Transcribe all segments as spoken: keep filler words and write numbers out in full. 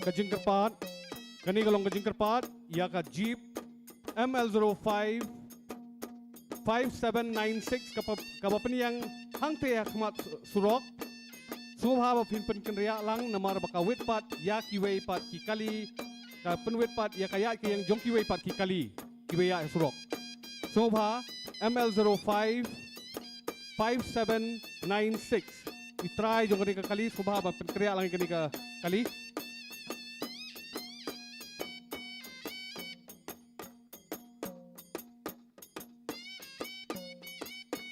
ka jingkyrpad, kane ka long ka jingkyrpad ïa ka jeep M L zero five five seven nine six kaba, kaba pynïeng hangta ha khmat surok. Sngewbha ba phin pynkynriah lang namar ba ka wit pat ïa kiwei pat ki kali, ka pynwit pat ïa ka ïaid ka ïeng jong kiwei pat ki kali kiba ïaid surok. Sngewbha M L zero five five seven nine six. I trai jong kane ka kali, sngewbha ba pynkynriah lang ïa kane ka kali.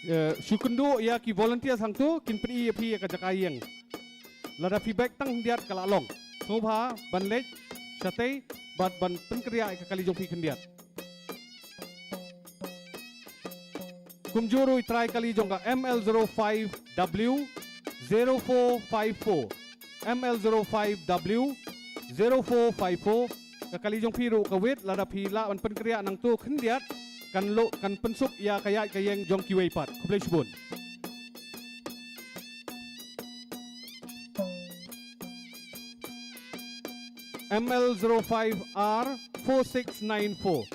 Eh, shu kynduh ïa ki volunteers hangto, kin pyni ïa phi ïa ka jaka ïeng. Lada phi bek tang khyndiat ka la long. Sngewbha ban leit shatei bad ban pynkynriah ïa ka kali jong phi khyndiat. Kumjuh ruh i trai kali jong ka M L zero five W zero four five four. M L zero five W zero four five four. Ka kali jong phi ruh ka wit, lada phi lah ban pynkynriah nangto khyndiat, kan lo, kan pynsuk ïa ka ïaid ka ïeng jong kiwei pat. Khublei shibun. M L zero five R four six nine four.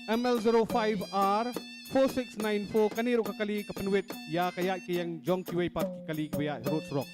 M L zero five R four six nine four, kane ruh ka kali ka pynwit ïa ka ïaid ka ïeng jong kiwei pat ki kali kiba ïaid harud surok.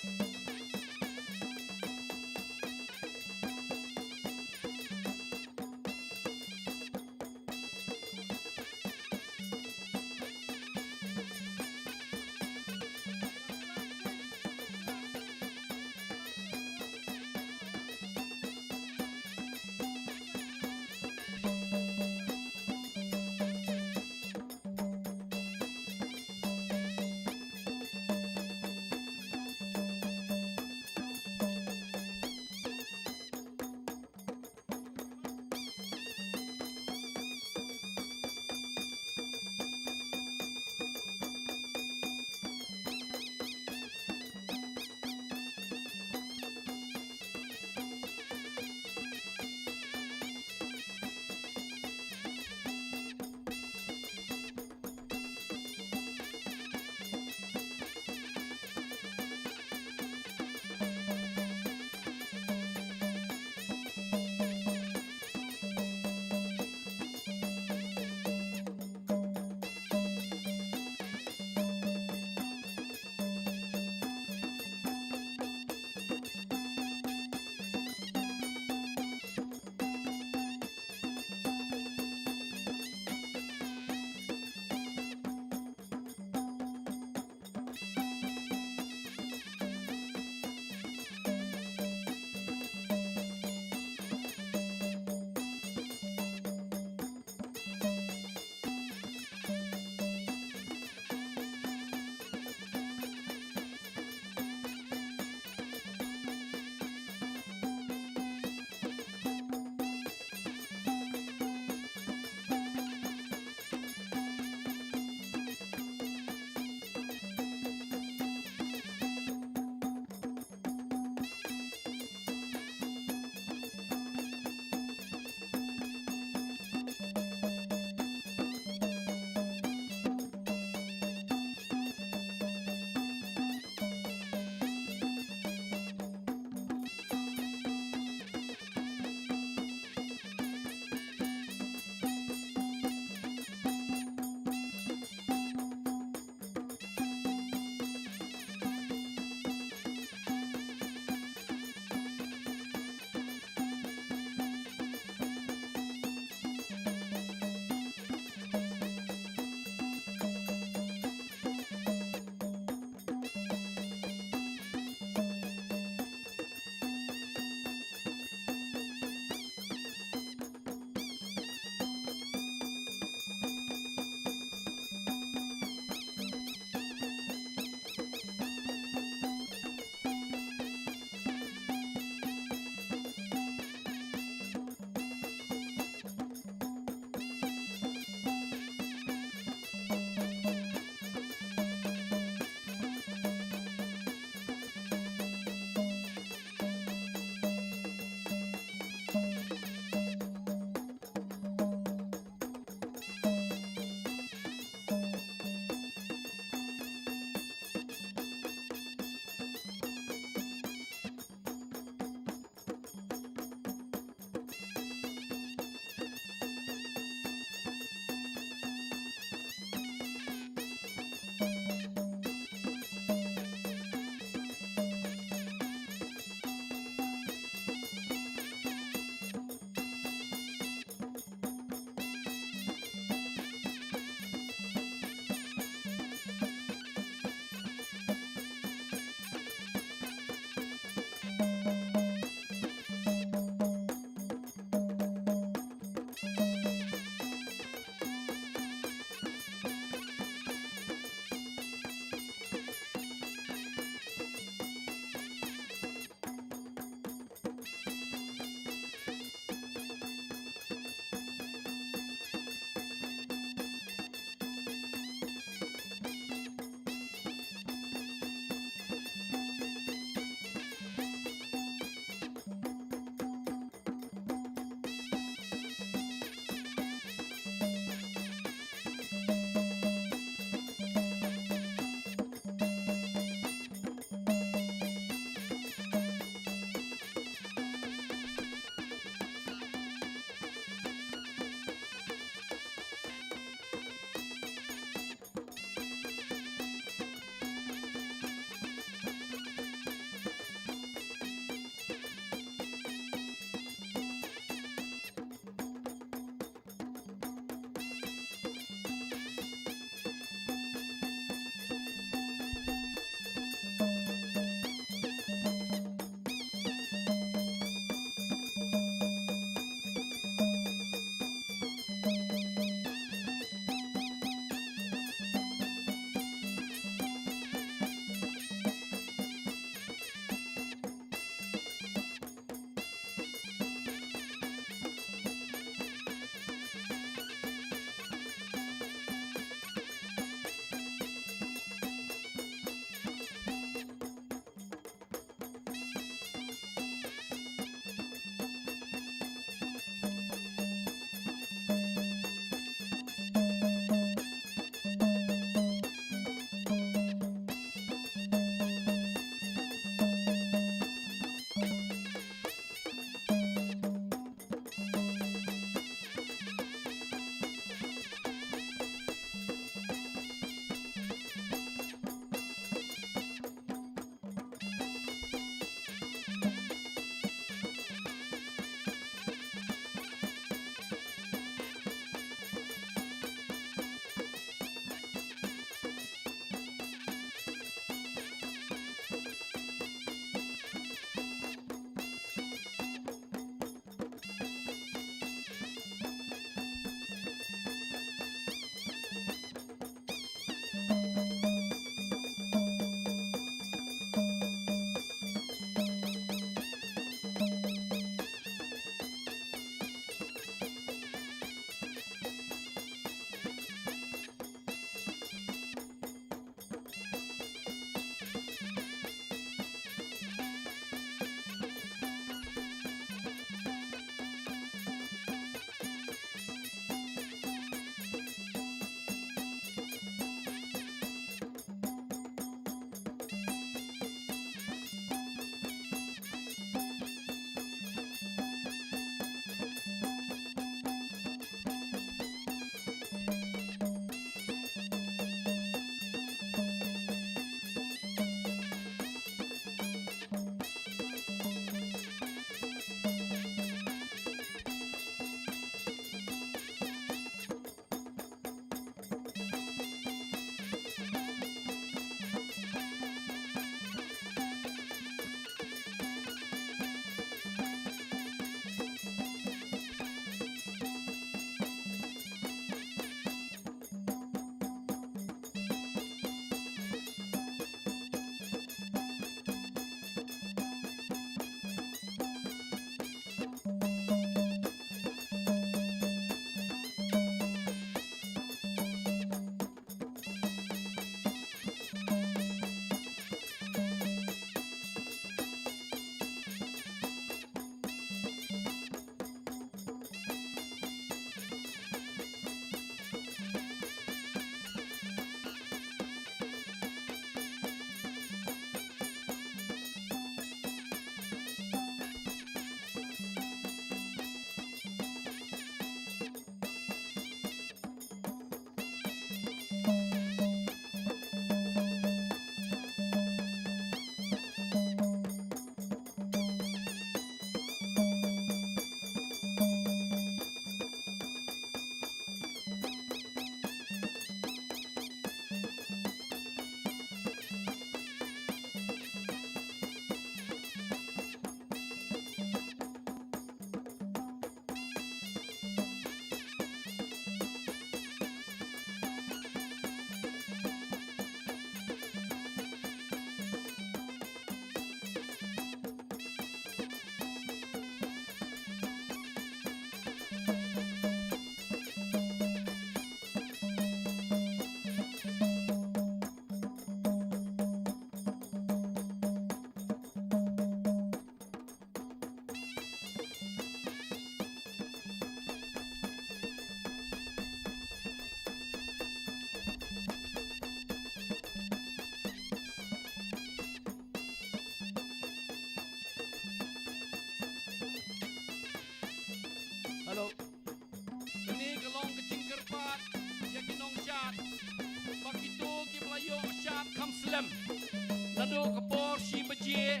Naduh ka por shi baje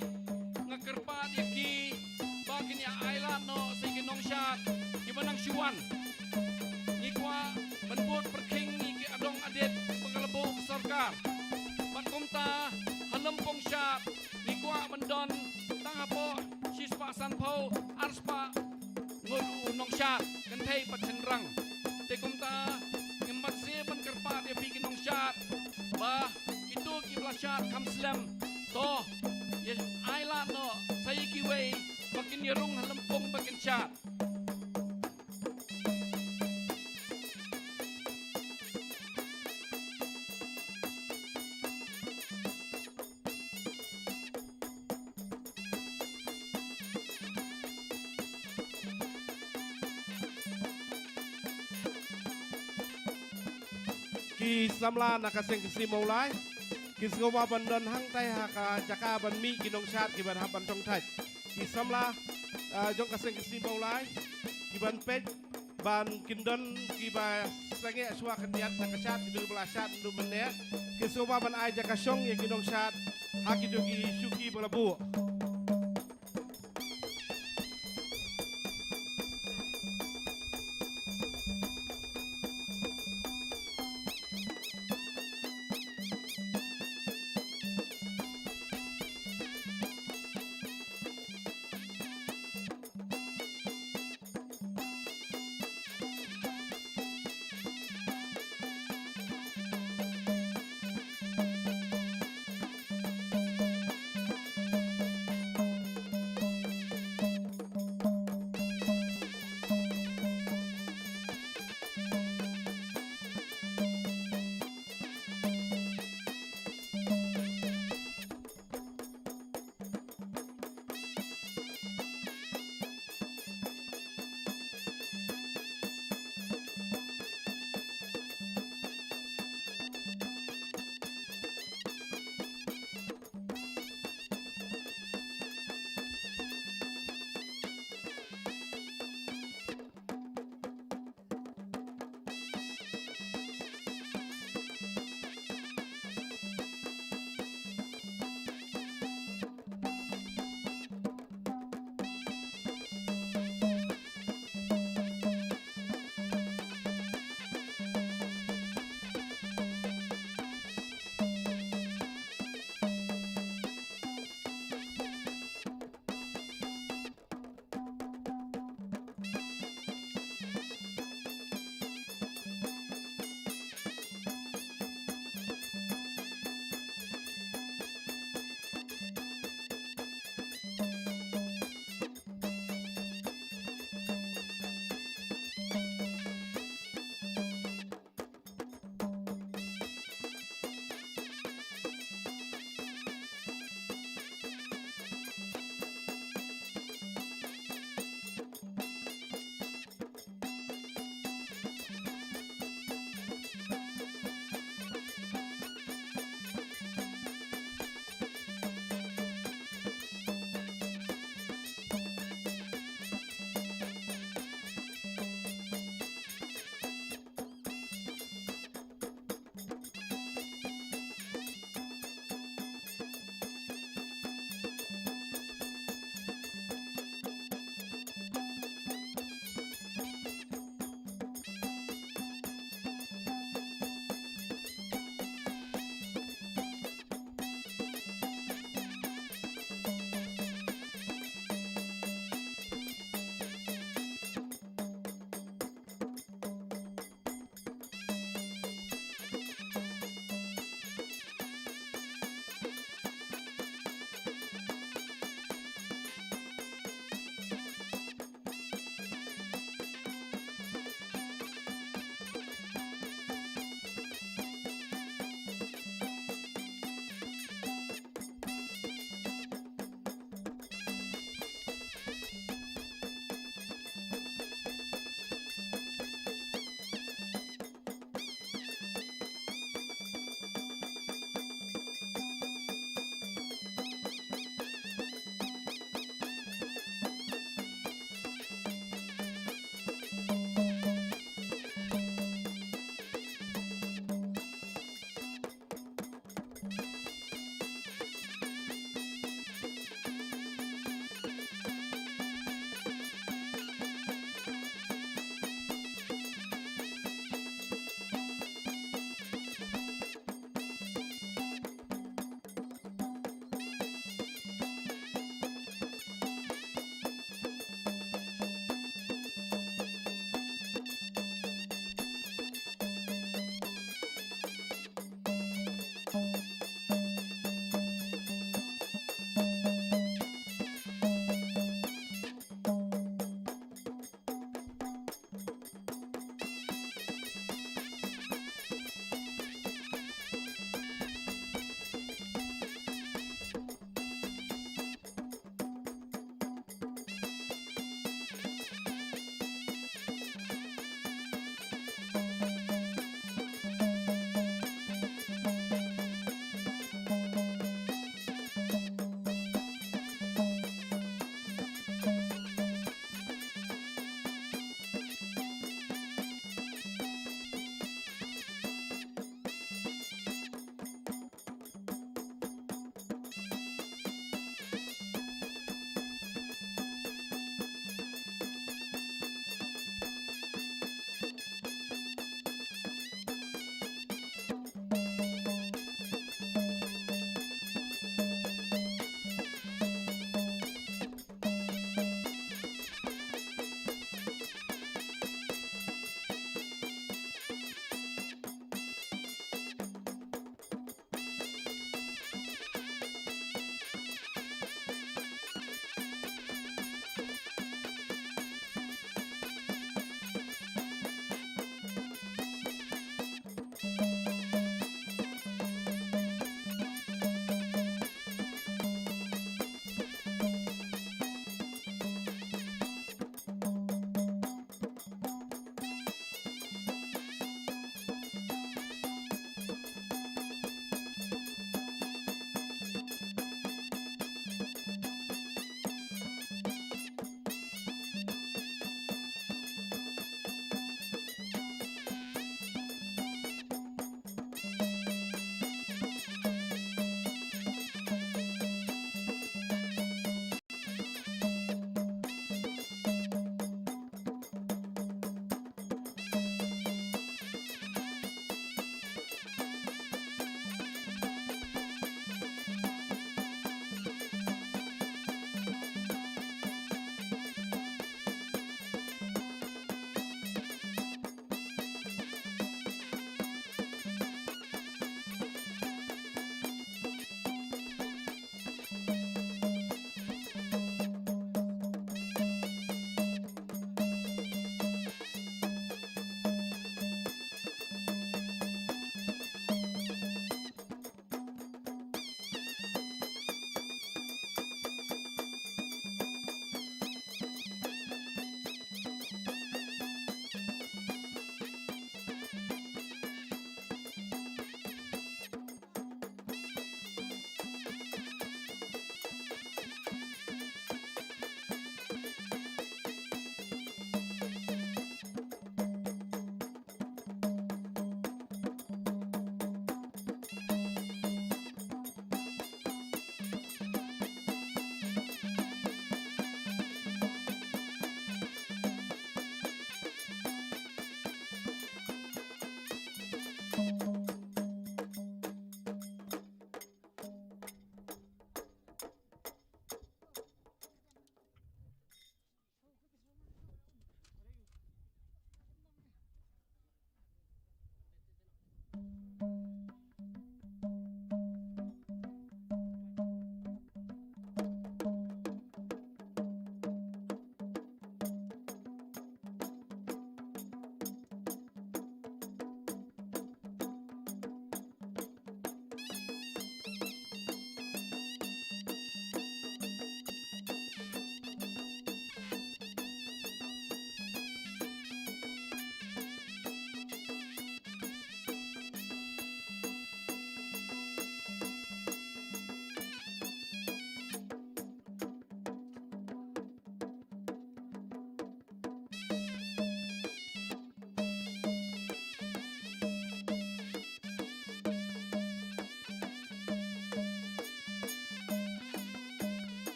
nga kyrpad ïa ki ba kin ïa ai lad noh sa ïa ki nongshad kiba nang shu wan. Ngi kwah ban bud pyrkhing ïa ki adong adit ba ka la buh ka sorkar. Bad kumta ha Lympung Shad ngi kwah ban don tang hapoh shispah sanphew, arspah ngut u nongshad kynthei bad shynrang. Te kumta ngim pat sngewbha ban kyrpad ïa phi ki nongshad ba kito kiba la shad kham slem, to ïa ai lad noh sa ïa kiwei ba kin ïa rung ha lympung ba kin shad. Ki samla na ka seng Khasi Mawlai ki sngewbha ban don hangtai ha ka jaka ban mih ki nongshad kiban hap ban thong thait. Ki samla, ah, jong ka seng Khasi Mawlai kiban peit ban kin don kiba sangeh shuwa khyndiat na ka shad, kito kiba la shad naduh mynne ki sngewbha ban ai jaka shong ïa ki nongshad ha kito ki shuki ba la buh.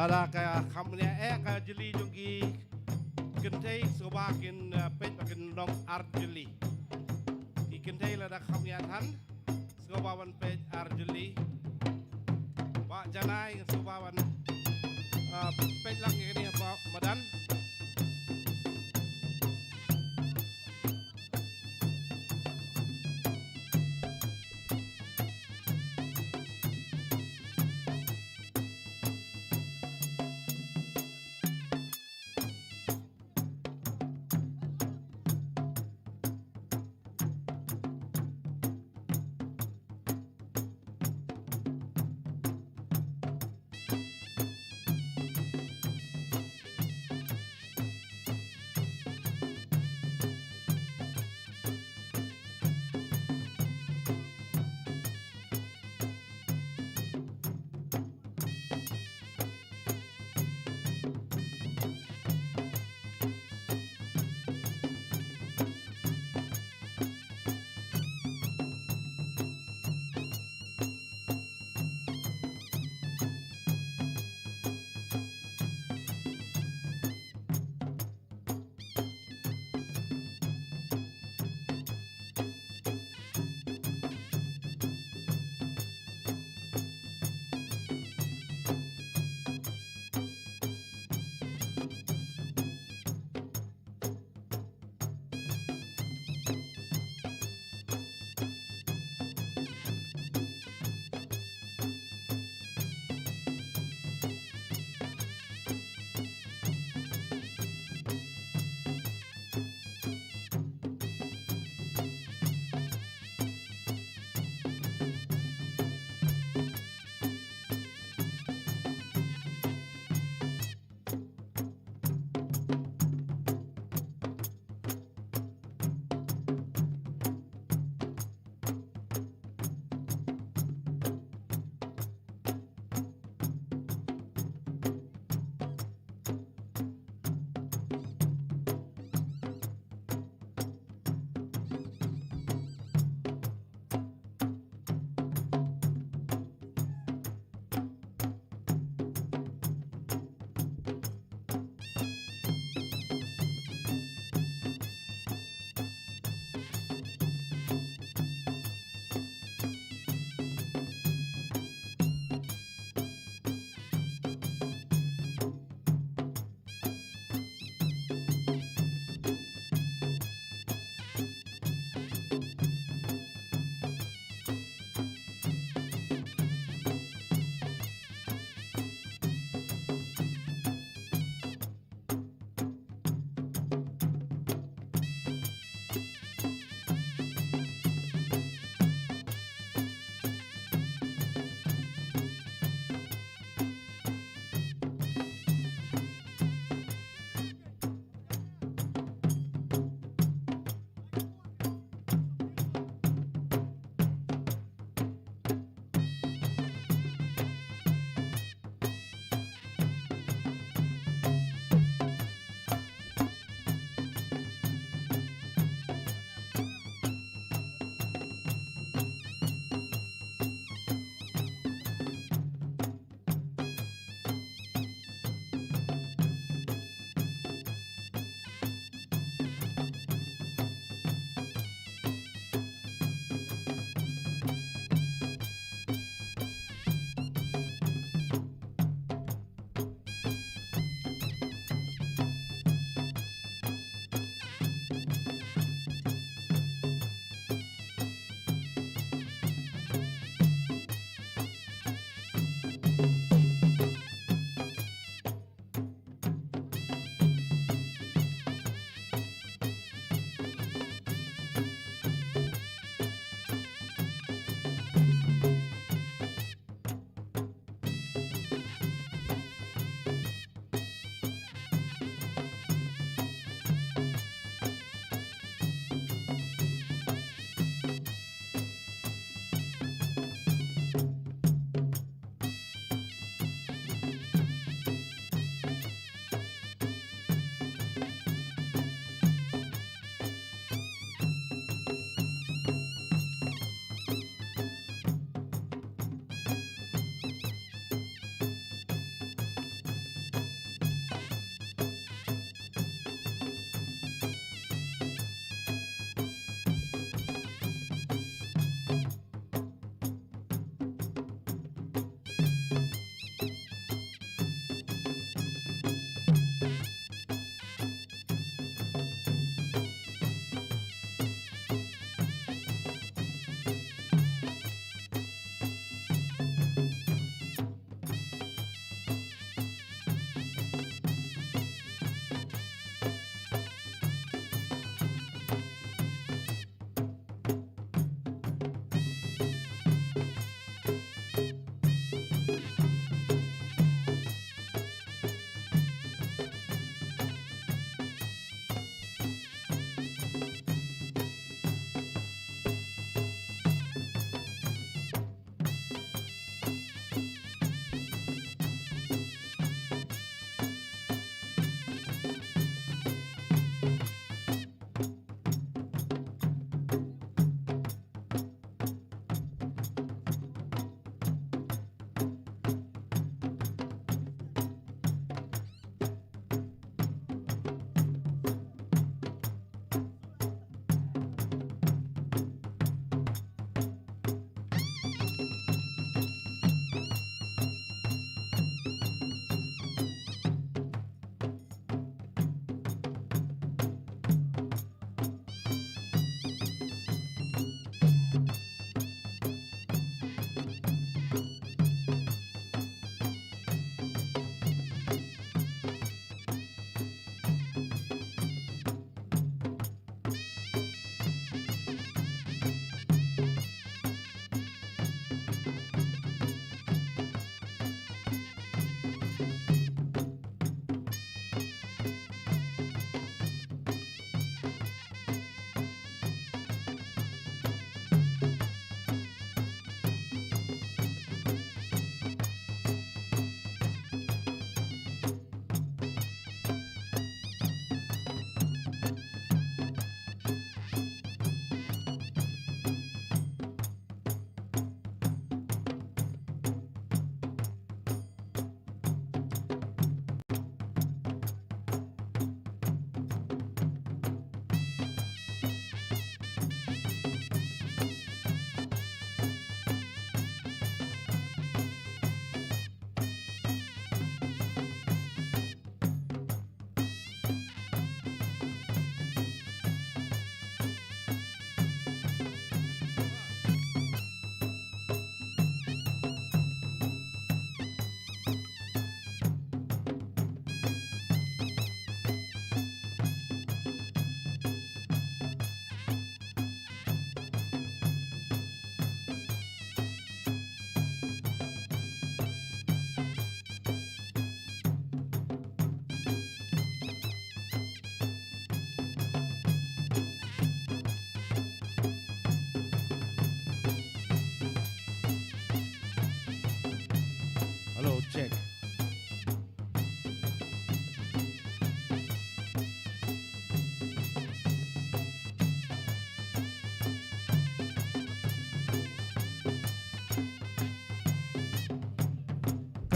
Lada ka kham nia eh ka jylliew jong ki kynthei, sngewbha kin, eh, peit ba kin long ar jylliew. Ki kynthei lada kham nia than, sngewbha ban peit ar jylliew. Bah Janai, sngewbha ban, eh, peit lang ïa kane, Bah Madan.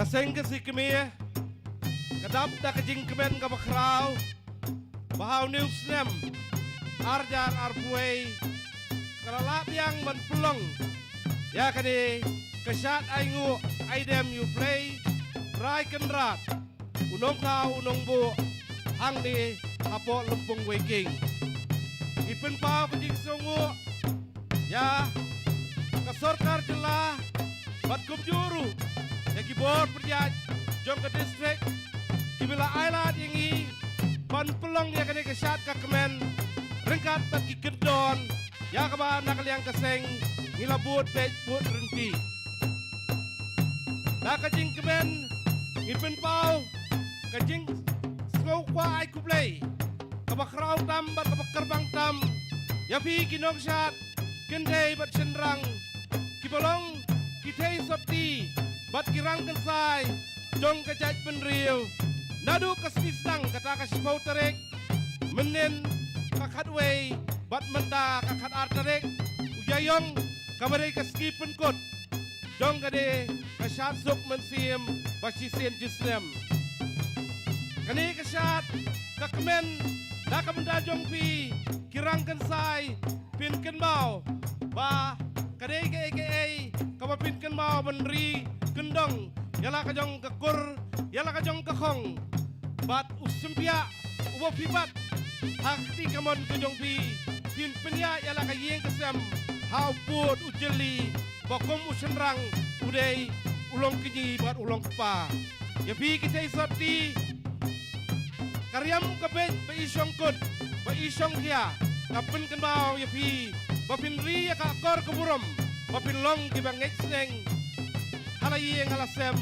Seng Khasi Kmie ka dap da ka jingkmen kaba khraw ba ha une u snem ar hajar arphew wei ka la lah biang ban pynlong ïa kane ka shad ainguh aidem ïa U Blei Trai Kynrad, U Nongthaw U Nongbuh hangne hapoh Lympung Weiking. Ngi pynpaw ka jingsngewnguh ïa ka sorkar jylla bad kumjuh ruh ïa ki bor pynïaid jong ka district kiba la ailad ïa ngi ban pynlong ïa kane ka shad ka kmen ryngkat bad ki kyndon ïa kaba na ka liang ka seng ngi la bud beit bud ryntih. Da ka jingkmen ngi pynpaw ka jingsngewkwah ai khublei kaba khraw tam bad kaba kyrpang tam ïa phi ki nongshad kynthei bad shynrang kiba long ki theisotti bad ki rangkynsai jong ka jaitbynriew. Naduh ka sngi sdang kata ka shiphew tarik, mynnin ka khatwei bad mynta ka khatar tarik u Ïaïong kaba dei ka sngi pynkut jong kane ka shad suk mynsiem ba shisien shisnem. Kane ka shad ka kmen na ka bynta jong phi ki rangkynsai, phin kynmaw ba ka dei kaei kaei kaba phin kynmaw ban ri kyndong ïa la ka jong ka kur, ïa la ka jong ka khong bad u symbiah uba phi bat ha ka kti kamon ka jong phi, phin pynïaid ïa la ka ïing ka sem ha u pud u jylli ba kum u shynrang u dei u long kñi bad u long kpa. Ïa phi ki theisotti, ka riam ka beit ba i shongkut ba i shongkhia ka pynkynmaw ïa phi ba phin ri ïa ka akor ka burom ba phin long kiba ngeit sneng ha la ïing ha la sem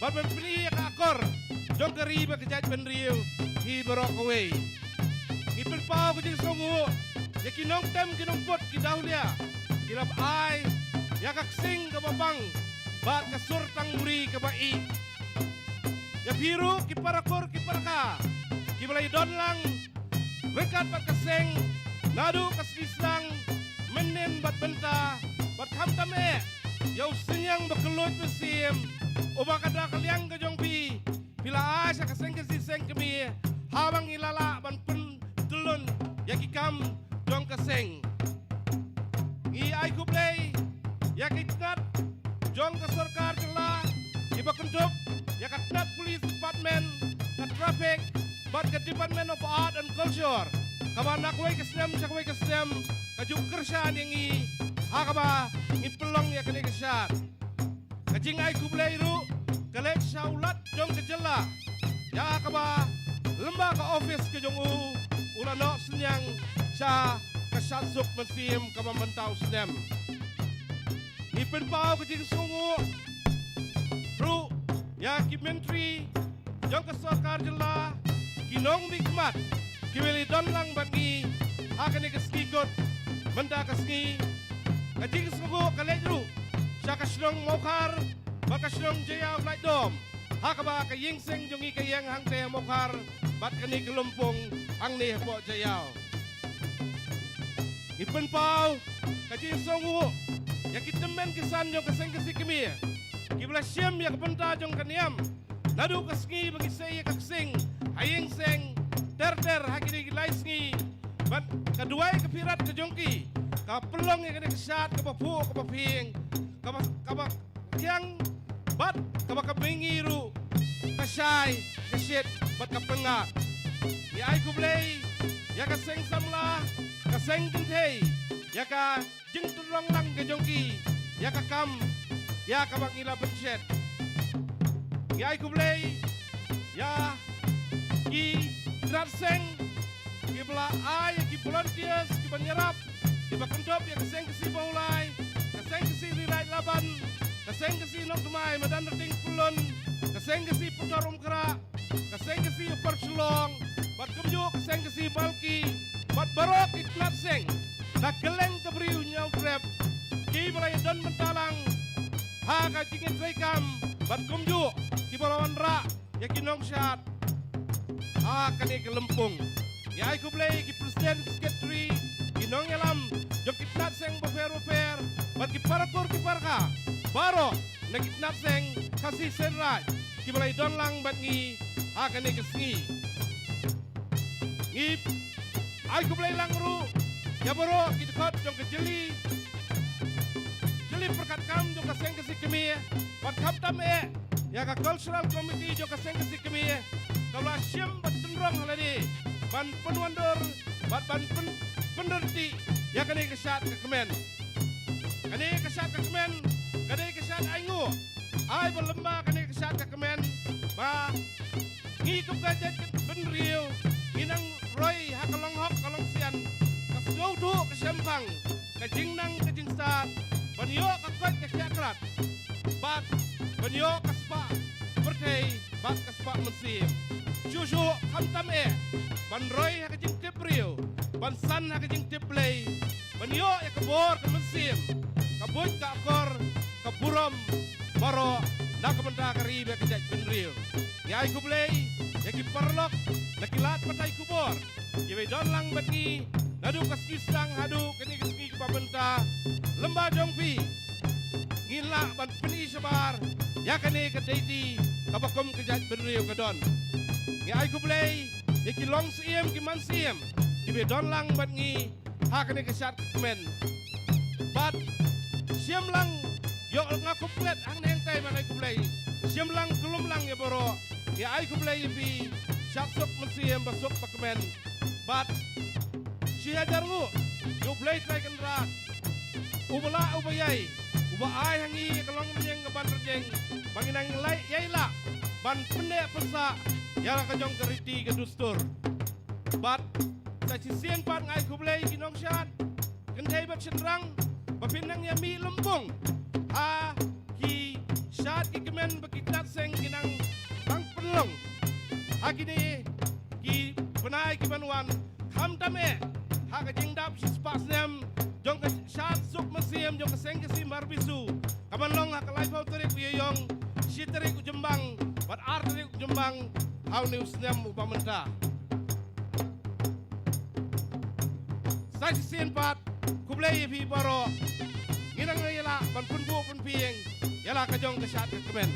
bad ban pyni ïa ka akor jong ka ri bad ka jaitbynriew hi baroh kawei. Ngi pynpaw ka jingsngewnguh ïa ki nongtem ki nongput ki dawlia ki la ai ïa ka ksing kaba bang bad ka sur tang muri kaba ih. Ïa phi ruh ki parakur ki paraka kiba la ïadon lang ryngkat bad ka seng naduh ka sngi sdang, mynnin bad mynta bad khamtam eh ïa u synñiang ba kylluid mynsiem uba ka da ka liang ka jong phi, phi la ai sha ka Seng Khasi Seng Kmie haba ngi la lah ban pyntyllun ïa ki kam jong ka seng. Ngi ai khublei ïa ki tnat jong ka sorkar jylla kiba kynthup ïa ka tnat police department, ka traffic bad ka Department of Art and Culture kaba na kawei ka snem sha kawei ka snem ka ju kyrshan ïa ngi ha kaba ngi pynlong ïa kane ka shad. Ka jingai khublei ruh ka leit sha u Lat jong ka jylla ïa kaba lyngba ka office ka jong u u la noh synñiang sha ka shad suk mynsiem kaba mynta u snem. Ngi pynpaw ka jingsngewnguh ruh ïa ki myntri jong ka sorkar jylla, ki nongmihkhmat kiba la ïadon lang bad ngi ha kane ka sngi kut mynta ka sngi. Ka jingsngewnguh ka leit ruh sha ka shnong Mawkhar bad ka shnong Jaïaw Laitdom ha kaba ka ïing seng jong ngi ka ïeng hangtei ha Mawkhar bad kane ka lympung hangne hapoh Jaïaw. Ngi pynpaw ka jingsngewnguh ïa ki tymmen ki san jong ka Seng Khasi Kmie kiba la shim ïa ka bynta jong ka niam naduh ka sngi ba ngi sei ïa ka ksing ha ïing seng ter ter ha kine ki lai sngi. Bad ka duwai ka phirat ka jong ki ka pynlong ïa kane ka shad kaba phuh kaba phieng, kaba kaba thiang bad kaba ka mihngi ruh ka shai ka shit bad ka pyngngad. Ngi ai khublei ïa ka seng samla, ka seng kynthei ïa ka jingtynrong lang ka jong ki ïa ka kam ïa kaba ngi la pynshet. Ngi ai khublei ïa ki tnat seng kiba la ai ïa ki volunteers kiba ïarap kiba kynthup ïa ka Seng Khasi Bawlai, ka Seng Khasi Ri Raid Laban, ka Seng Khasi Nongthymmai Madan Rating Pyllun, ka Seng Khasi Pynthor Umkhrah, ka Seng Khasi Upper Shillong bad kumjuh ka Seng Khasi Malki bad baroh ki tnat seng na kylleng ka Bri u Hynñiewtrep kiba la ïadon bynta lang ha ka jingïatreikam bad kumjuh kiba la wanrah ïa ki nongshad ha kane ka lympung. Ngi ai khublei ki president, ki secretary, ki nongïalam jong ki tnat seng bapher bapher bad ki parakur ki paraka baroh na ki tnat seng Khasi Seiñ Raij kiba la ïadon lang bad ngi ha kane ka sngi. Ngi ai khublei lang ruh ïa baroh ki dkhot jong ka jylliew, jylliew pyrkhat kam jong ka Seng Khasi Kmie, bad khamtam eh ïa ka Cultural Committee jong ka Seng Khasi Kmie, kaba la shim bad tynrong ha lade ban pynwandur bad ban pyn, pynreti ïa kane ka shad ka kmen. Kane ka shad ka kmen ka dei ka shad ainguh. Ai ba lyngba kane ka shad ka kmen ba ngi kum ka jaitbynriew ngi nang roi ha ka long hok ka long sian, ka sngewthuh ka shemphang, ka jingnang ka jingstad, ban ïoh ka koit ka khiah krat, bad ban ïoh ka spah pyrthei bad ka spah mynsiem. Shuh shuh khamtam eh ban roi ha ka jingtip briew, ban san ha ka jingtip Blei, ban ïoh ïa ka bor ka mynsiem, ka buit ka akor, ka burom baroh na ka bynta ka ri bad ka jaitbynriew. Ngi ai khublei ïa ki paralok na ki lad pathai khubor kiba ïadon lang bad ngi naduh ka sngi sdang haduh kane ka sngi kaba mynta. Lyngba jong phi ngin lah ban pyni shabar ïa kane ka deiti kaba kum ka jaitbynriew ka don. Ngi ai khublei ïa ki longsiem ki mansiem kiba ïadon lang bad ngi ha kane ka shad ka kmen. Bad shim lang, ïoh nga khublei hangne hangtai ban ai khublei. Shim lang khlem lang ïa baroh, ïa ai khublei ïa phi. Shad suk mynsiem ba suk ba kmen. Bad shi hajar nguh ïa U Blei Trai Kynrad uba lah uba ïai, uba ai ha ngi ka longïing ka ban rjeng ba ngin nang ïai lah ban pynneh pynsah ïa la ka jong ka riti ka dustur. Bad sa shisien pat nga ai khublei ki nongshad kynthei bad shynrang ba phin nang ïa mih lympung ha ki shad ki kmen ba ki kynat seng ki nang tang pynlong ha kine ki bnai ki ban wan. Khamtam eh ha ka jingdap shispah snem jong ka shad suk mynsiem jong ka Seng Khasi Marbisu ka ban long ha ka laiphew tarik u Ïaïong, shi tarik u Jymbang bad ar tarik u Jymbang ha une u snem uba mynta. Sa shisien pat khublei ïa phi baroh. Ngin nang ïa lah ban pynbuh pynphieng ïa la ka jong ka shad ka kmen.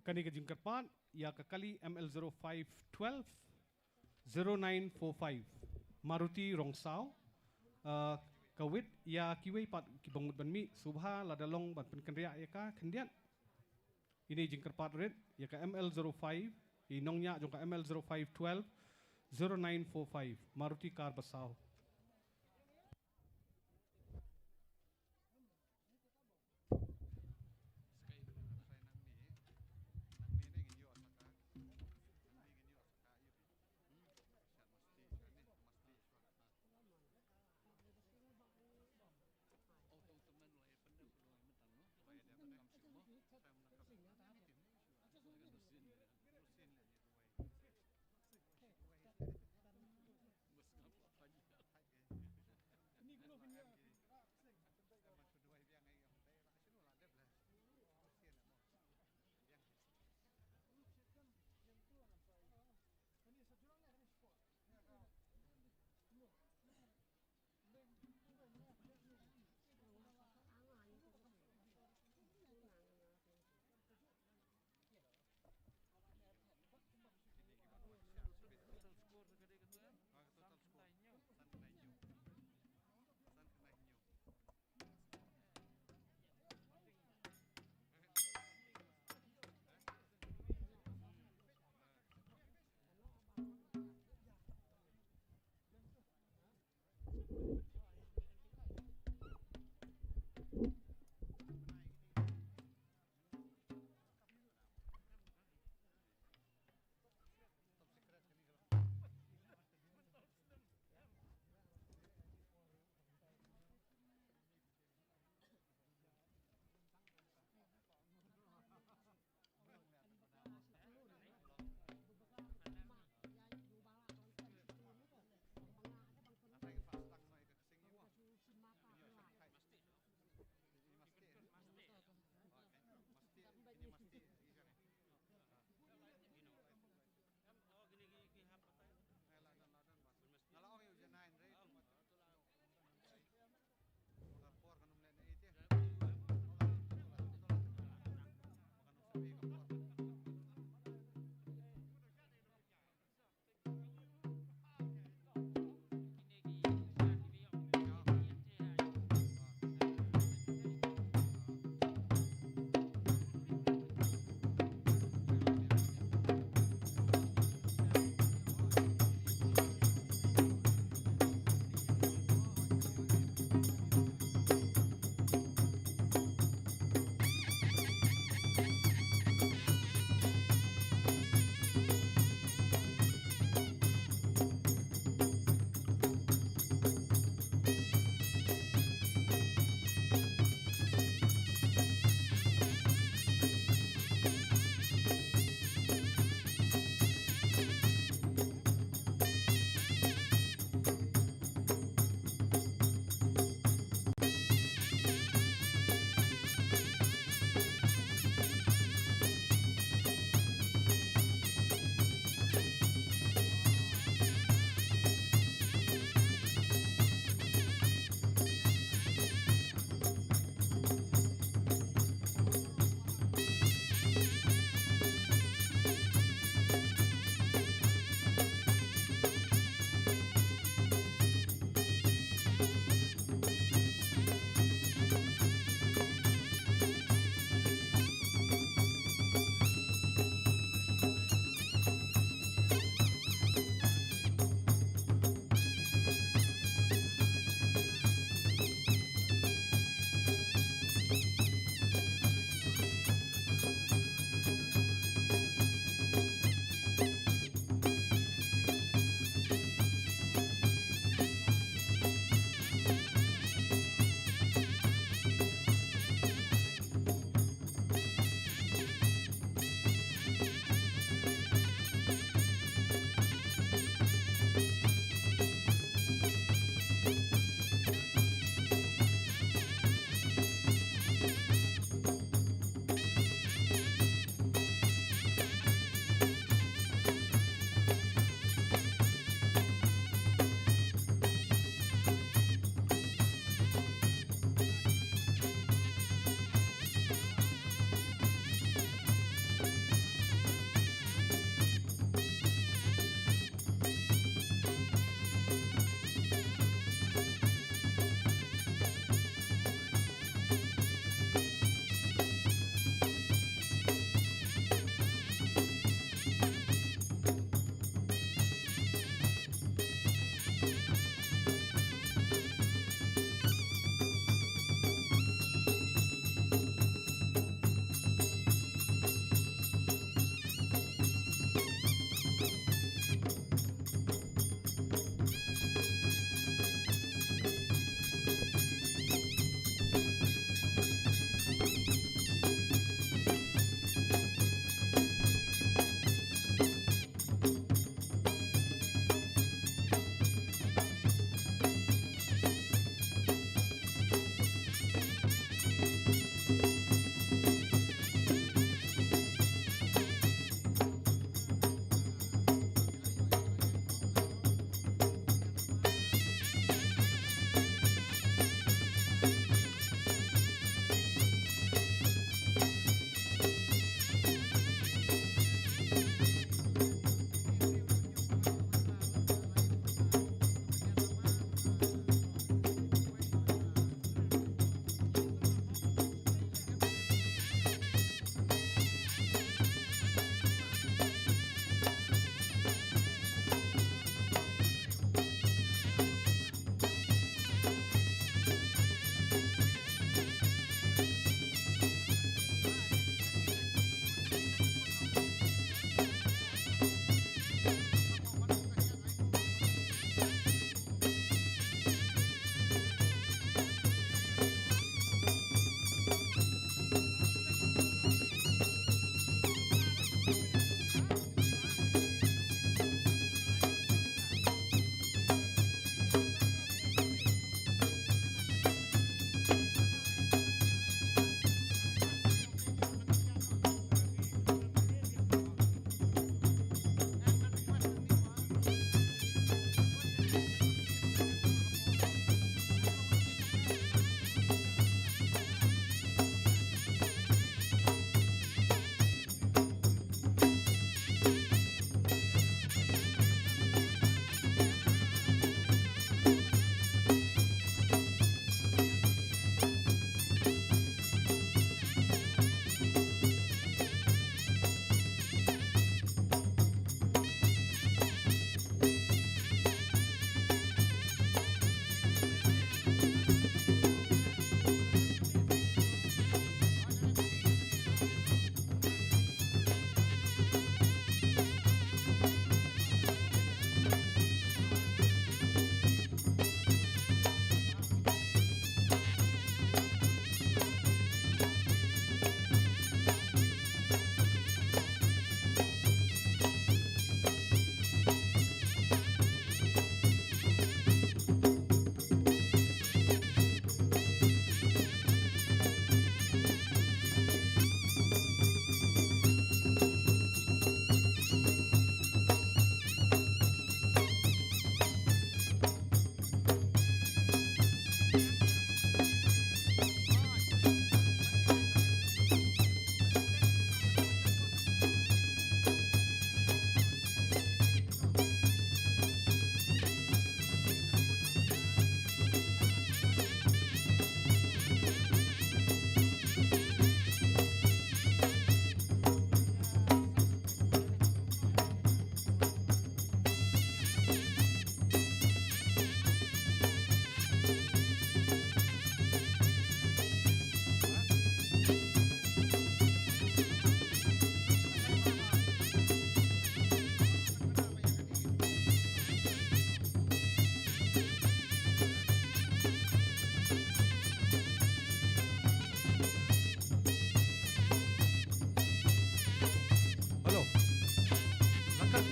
Kane ka jingkyrpad ïa ka kali M L zero five twelve zero nine four five, Maruti Rongsaw. Uh, ka wit ïa kiwei pat ki bang mut ban mih, sngewbha lada long ban pynkynriah ïa ka khyndiat. Ine i jingkyrpad rit ïa ka M L zero five, i nongñiah jong ka M L zero five twelve zero nine four five, Maruti kar basaw.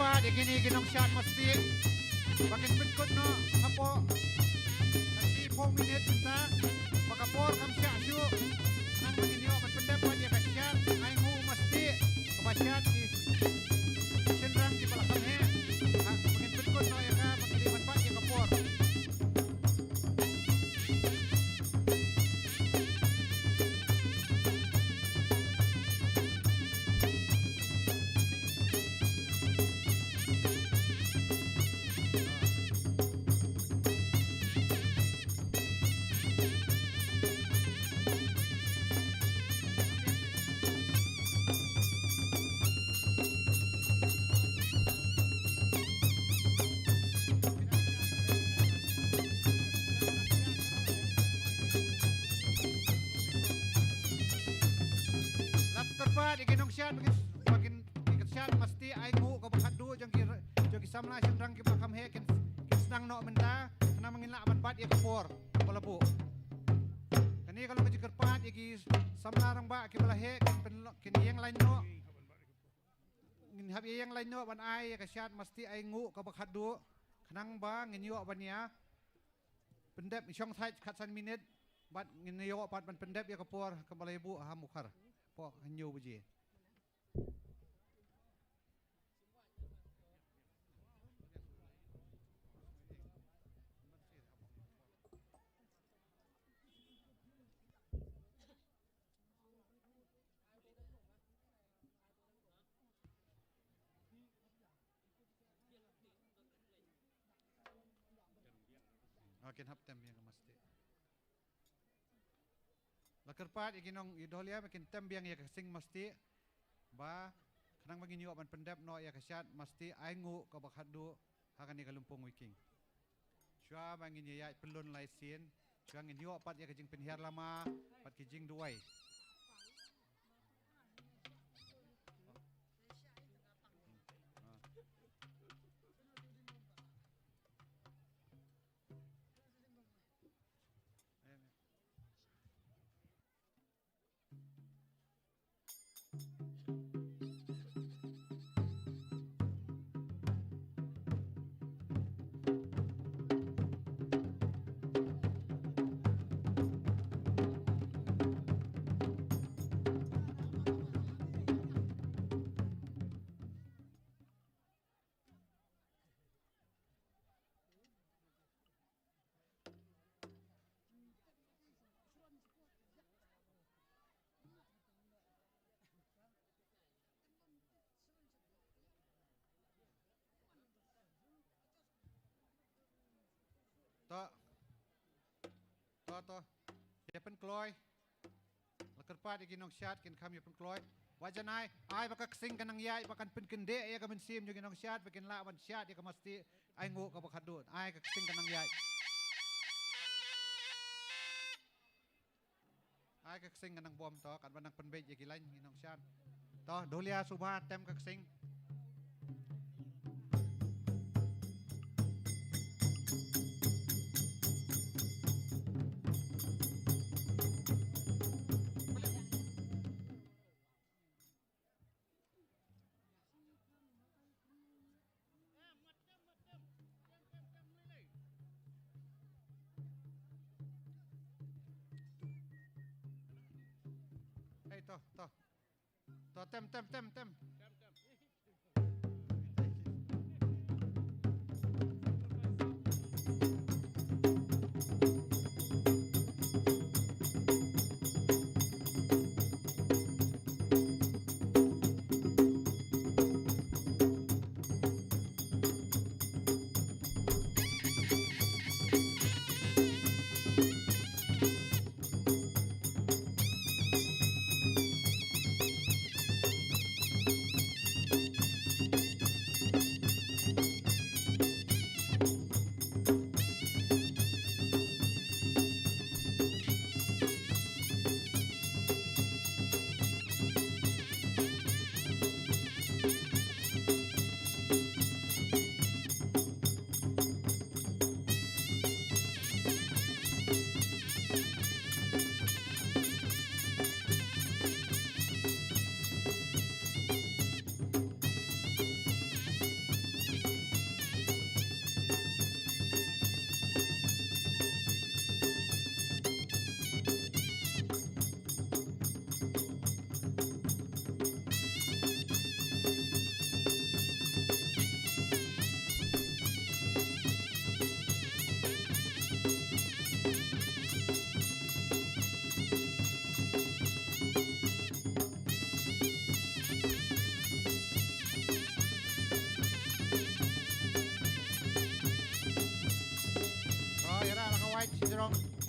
Ïa kine ki nongshad masti ba kin pynkut noh hapoh ka shiphew minit mynta, ba ka por kam shah shuh. Nang ba ngin ïoh ban pyndep pat ïa ka shad ainguh masti kaba shad ki shynrang kiba la kham heh. Ha, ba kin pynkut noh ïa ka, ba kin dei ban pat ïa ka por. La kyrpad ïa ki nongshad ba kin, ba kin, ïa ki shad masti ainguh kaba khatduh jong ki, jong ki samla shynrang kiba kham heh kin, kin sdang noh mynta, khnang ba ngin lah ban bat ïa ka por ba la buh. Kane ka long ka jingkyrpad ïa ki samla rangbah kiba la heh kin pynlong, kin ïeng lain noh. Ngin hap ïeng lain noh ban ai ïa ka shad masti ainguh kaba khatduh, khnang ba ngin ïoh ban ïa pyndep, shong thait khatsan minit, bad ngin ïoh pat ban pyndep ïa ka por kaba la buh ha Mukhar hapoh hynñiew baje. Ah, kin hap tem biang ka masti. La kyrpad ïa ki nong, ïa Dohlia ba kin tem biang ïa ka ksing masti, ba khnang ba ngin ïoh ban pyndep noh ïa ka shad masti ainguh kaba khatduh ha kane ka Lympung Wiking. Shuwa ba ngin ïaid pynlun lai sien, shuwa ngin ïoh pat ïa ka jingpynhiar lama bad ki jingduwai. To. To, to. Ïa pynkloi. La kyrpad ïa ki nongshad kin kham ïa pynkloi. Wat jan ai, ai ba ka ksing kan nang ïaid, ba kan pynkyndeh ïa ka mynsiem jong ki nongshad, ba kin lah ban shad ïa ka masti ainguh kaba khatduh. Ai ka ksing kan nang ïaid. Ai ka ksing kan nang bom to, kan ban nang pynbeit ïa ki lain ki nongshad. To, Dohlia Subha tem ka ksing. Hei, to, to. To, tem, tem, tem, tem.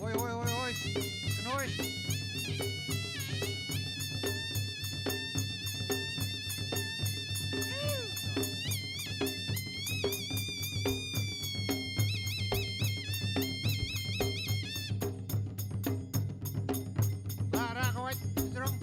Oi, oi, oi, oi. Khnoi. Bara kawat, jrong.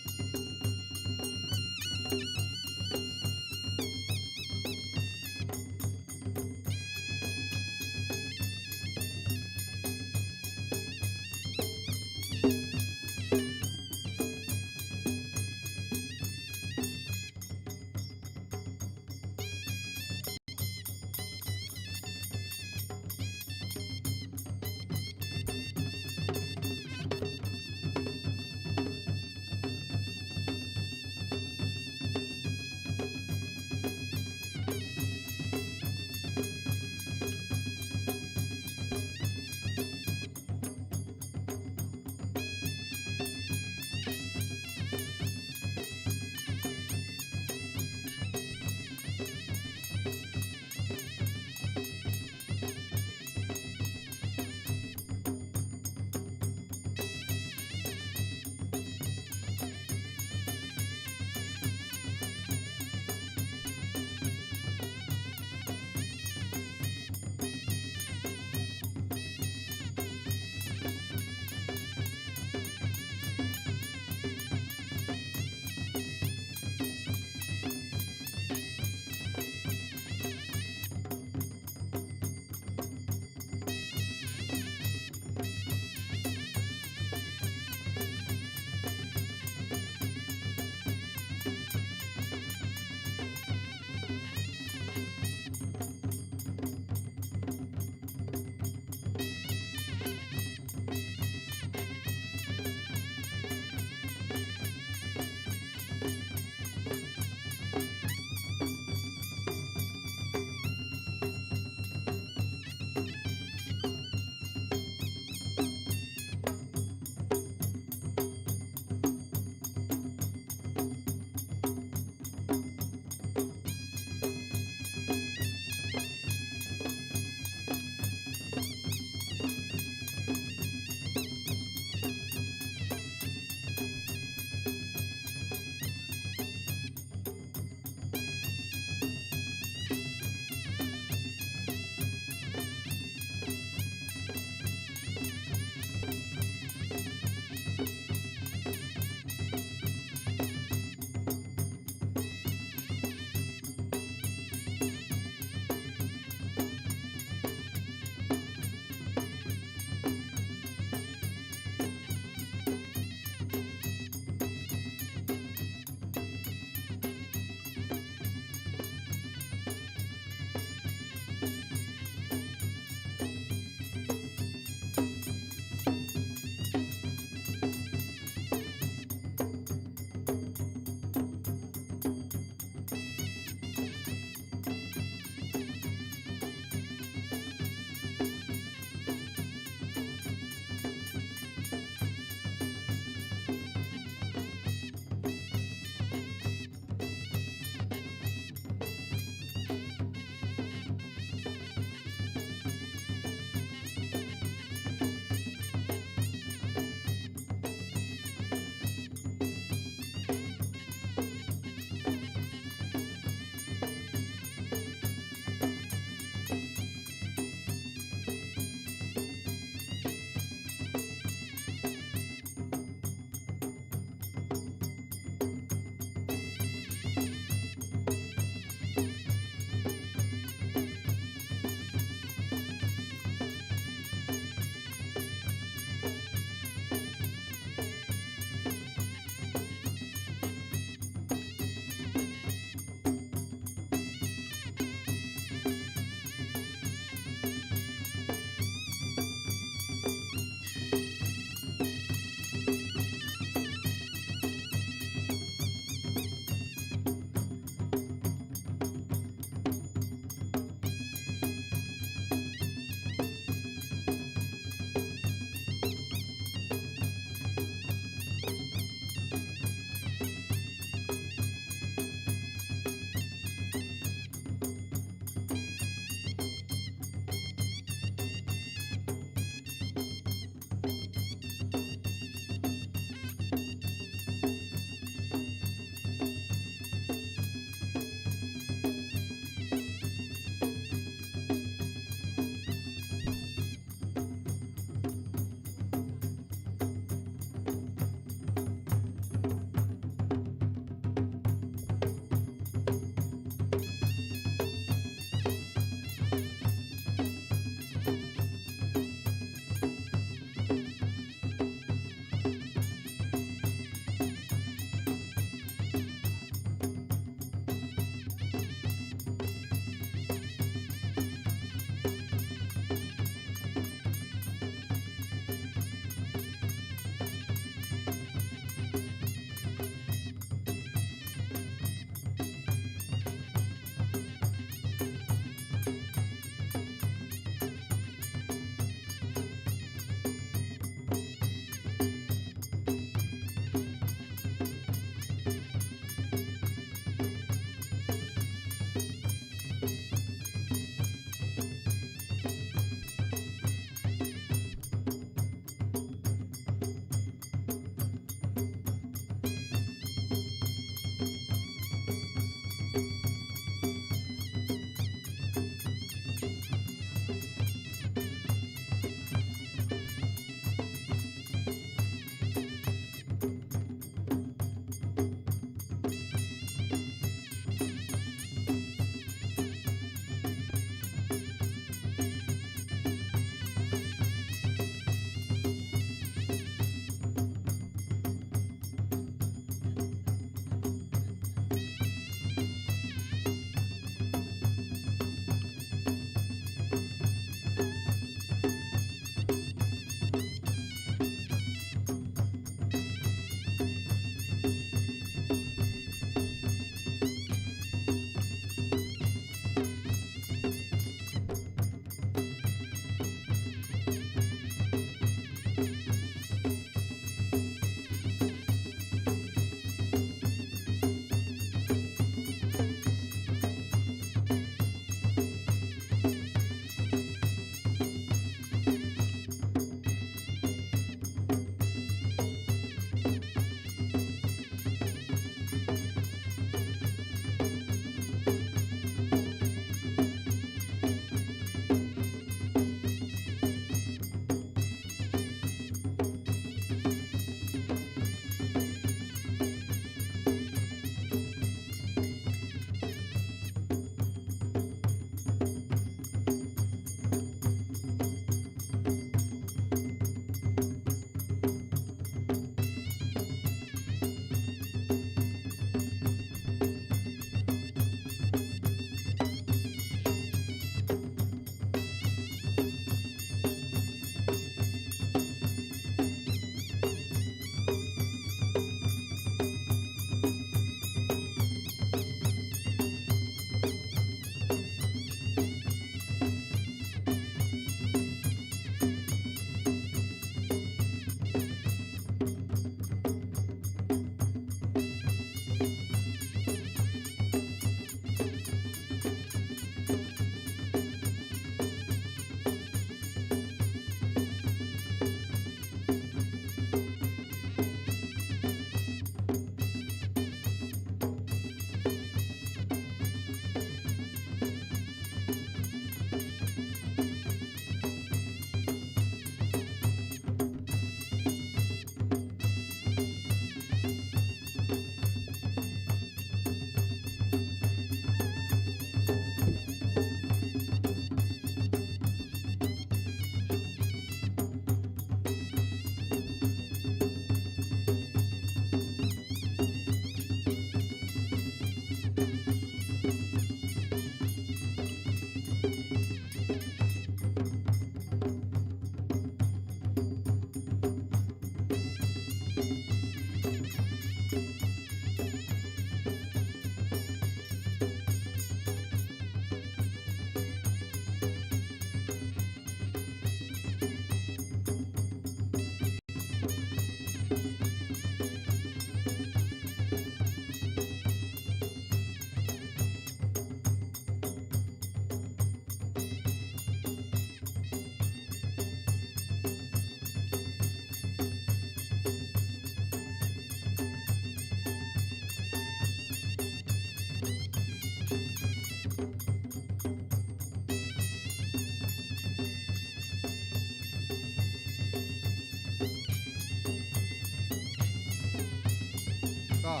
Ka.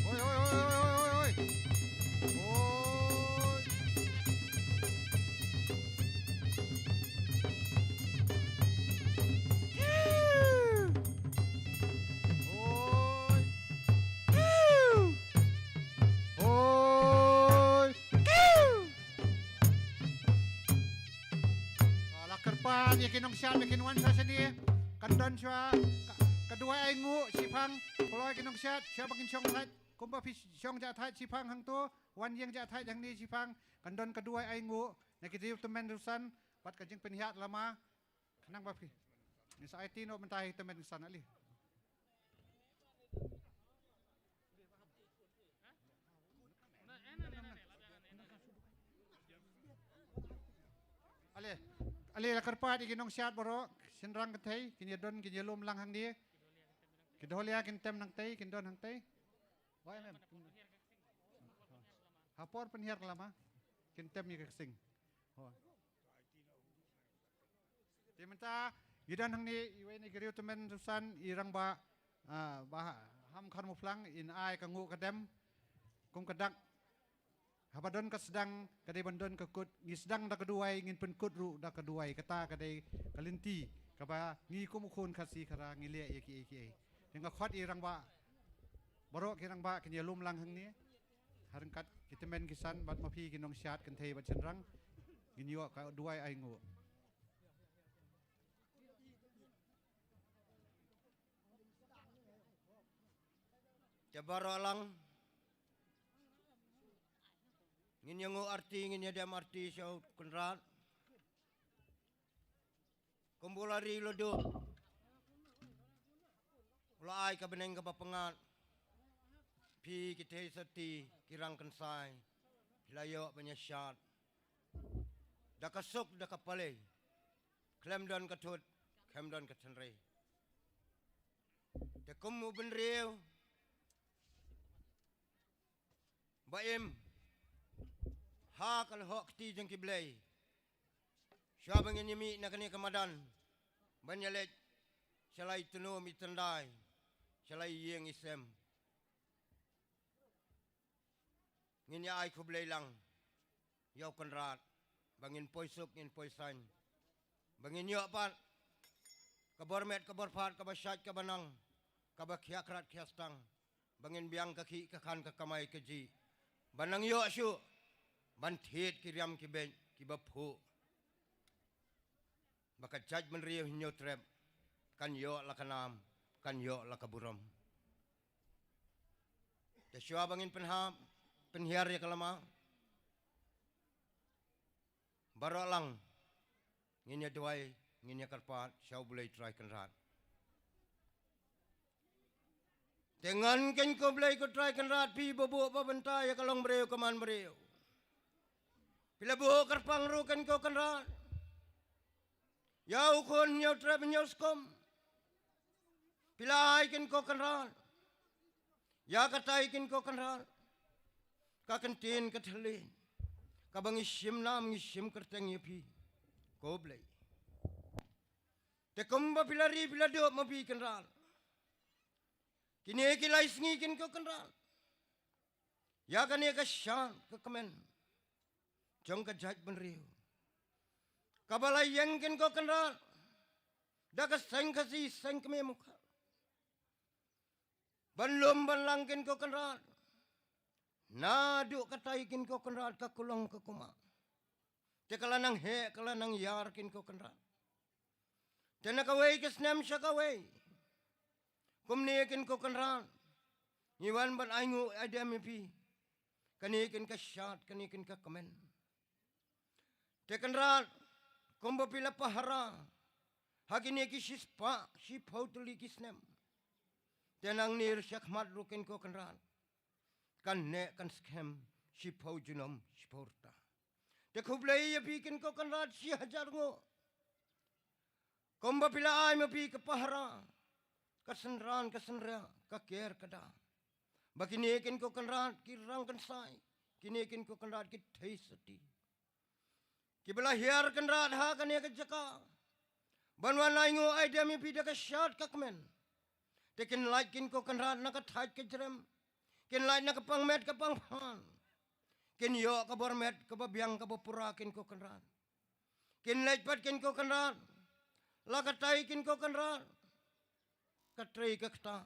Oi, oi, oi, oi, oi, oi, oi. Oi. Oi. Oi. Ah, la kyrpad ïa ki nongshad ba kin wan sha shane. Kan don shuwa ka, ka duwai ainguh shiphang. Kloi ki nongshad shuwa ba kin shong thait. Kumba phi shong ja thait shiphang hangto, wan ïeng ja thait hangne shiphang. Kan don ka duwai ainguh na ki riew tymmen riew san bad ka jingpynhiar lama. Khnang ba phi, ngin sa aiti noh mynta ha i tymmen san, ale. Ale, ale, la kyrpad ïa ki nongshad baroh, shynrang kynthei, kin ïa don, kin ïa lum lang hangne. Ki dholia kin tem nangtei, kin don hangtei. Wai mem. Ha por pynhiar lama kin tem ïa ka ksing. Ho. Te mynta ngi don hangne iwei na ki riew tymmen riew san, i rangbah, ah, Bah Ham Kharmuplang, in ai ka nguh ka dem kum ka dak. Haba don ka sdang ka dei ban don ka kut, ngi sdang da ka duwai, ngin pynkut ruh da ka duwai, kata ka dei ka lynti kaba ngi kum u khun Khasi Khara ngi leh ïa kiei kiei. Te nga khot i rangbah, baroh ki rangbah kin ïa lum lang hangne. Ha ryngkat ki tymmen ki san bad ma phi ki nongshad kynthei bad shynrang, ngin ïoh ka duwai ainguh. Te baroh lang ngin ïa nguh arti, ngin ïa dem arti sha u Kynrad. Kumba u la ri u la duh, u la ai ka bneng kaba pyngngad. Phi ki thei sati, ki rang kynsai, phi la ïoh ban ïa shad da ka suk da ka palei. Khlem don ka thut, khlem don ka tynrai. Te kum u bynriew ba im ha ka lyoh kti jong ki blei, shuwa ba ngin ïa mih na kane ka madan ban ïa leit sha la i tnum i tyndai, sha la i ïing i sem, ngin ïa ai khublei lang ïa u Kynrad ba ngin poi suk, ngin poi saiñ, ba ngin ïoh pat ka bor met ka bor phad, kaba shait kaba nang, kaba khia khrat khia stang, ba ngin biang ka khih ka khan ka kamai kajih, ba nang ïoh shuh ban thied ki riam ki beit kiba phuh, ba ka jaitbynriew Hynñiewtrep kan ïoh la ka nam, kan ïoh la ka burom. Te shuwa ba ngin pynhap pynhiar ïa ka lama, baroh lang ngin ïa duwai, ngin ïa kyrpad sha u Blei Trai Kynrad. Te ngan khein ko Blei ko Trai Kynrad, phi ba buh ba bynta ïa ka longbriew ka manbriew. Phi la buh kyrpang ruh khein ko Kynrad ïa u khun Hynñiewtrep Hynñiewskum. Phi la ai khein ko Kynrad ïa katai khein ko Kynrad, ka ktien ka thylliej kaba ngi shim nam ngi shim kyrteng ïa phi ko Blei. Te kumba phi la ri phi la duh ma phi Kynrad, kine ki lai sngi khein ko Kynrad, ïa kane ka shad ka kmen jong ka jaitbynriew, kaba la ïeng khein ko Kynrad da ka seng Khasi seng kmie mukhar, ban lum ban lang khein ko Kynrad. Naduh katai khein ko Kynrad ka kulong ka kumah. Te ka la nang heh, ka la nang ïar kin ko Kynrad. Te na kawei ka snem sha kawei, kumne kin ko Kynrad, ngi wan ban ainguh aidem ïa phi. Kane kin ka shad, kane kin ka kmen. Te Kynrad, kumba phi la pahara ha kine ki shispah shiphew tylli ki snem, te nangne shakhmat ruh kin ko Kynrad, kan neh kan skhem shiphew junom shiphew rta. Te khublei ïa phi kin ko Kynrad shi hajar nguh. Kumba phi la ai ma phi ka pahara, ka synran ka synriah, ka ker ka da, ba kine kin ko Kynrad ki rang kynsai, kine kin ko Kynrad ki thei sati, kiba la hiar Kynrad ha kane ka jaka ban wan ainguh aidem ïa phi da ka shad ka kmen. Te kin lait kin ko Kynrad na ka thait ka jrem, kin lait na ka pangmet ka pangphan. Kin ïoh ka bor met kaba biang kaba pura kin ko Kynrad. Kin leit pat kin ko Kynrad la ka tai kin ko Kynrad, ka trei ka kta.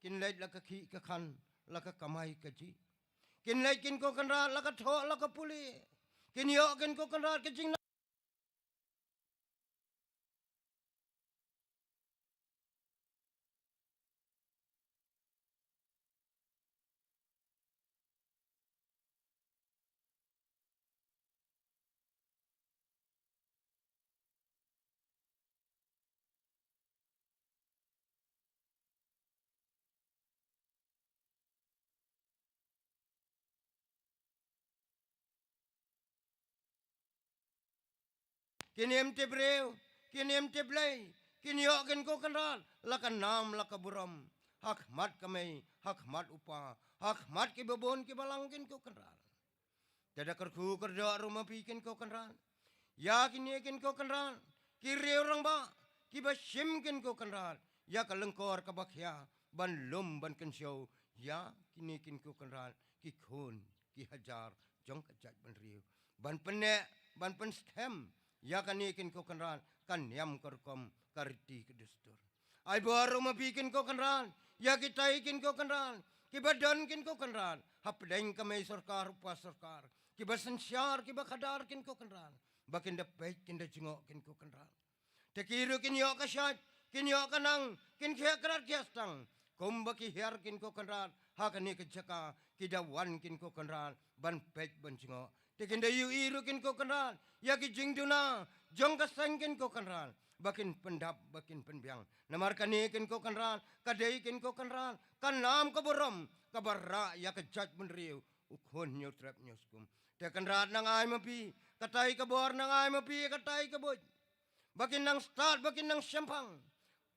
Kin leit la ka khih ka khan, la ka kamai kajih. Kin leit kin ko Kynrad la ka thoh la ka pule. Kin ïoh kin ko Kynrad ka jing Kin im te briew, kin im te Blei, kin ïoh kin ko Kynrad la ka nam la ka burom, ha khmat ka mei, ha khmat u pa, ha khmat kiba bun kiba lang kin ko Kynrad. Te da kyrkhu kyrdoh ruh ma phi kin ko Kynrad ïa kine kin ko Kynrad ki riew rangbah kiba shim kin ko Kynrad ïa ka lyngkor kaba khia ban lum ban kynshew ïa kine kin ko Kynrad ki khun ki hajar jong ka jaitbynriew, ban pynneh ban pynskhem ïa kane kin ko Kynrad ka niam ka rukom ka riti ka dustur. Ai bor ruh ma phi kin ko Kynrad ïa kitai kin ko Kynrad kiba don kin ko Kynrad hapdeng ka mei sorkar u pa sorkar, kiba synshar kiba khadar kin ko Kynrad, ba kin da peit kin da jngoh kin ko Kynrad. Te ki ruh kin ïoh ka shait, kin ïoh ka nang, kin khie krat khie stang, kumba ki hiar kin ko Kynrad ha kane ka jaka, ki da wan kin ko Kynrad ban peit ban jngoh. Te kin da ïohi ruh kin ko Kynrad ïa ki jingduna jong ka seng kin ko Kynrad, ba kin pyndap ba kin pynbiang. Namar kane kin ko Kynrad ka dei kin ko Kynrad ka nam ka burom kaba rah ïa ka jaitbynriew, u khun Hynñiewtrep Hynñiewskum. Te Kynrad nang ai ma phi katai ka bor, nang ai ma phi katai ka buit, ba kin nang stad ba kin nang shemphang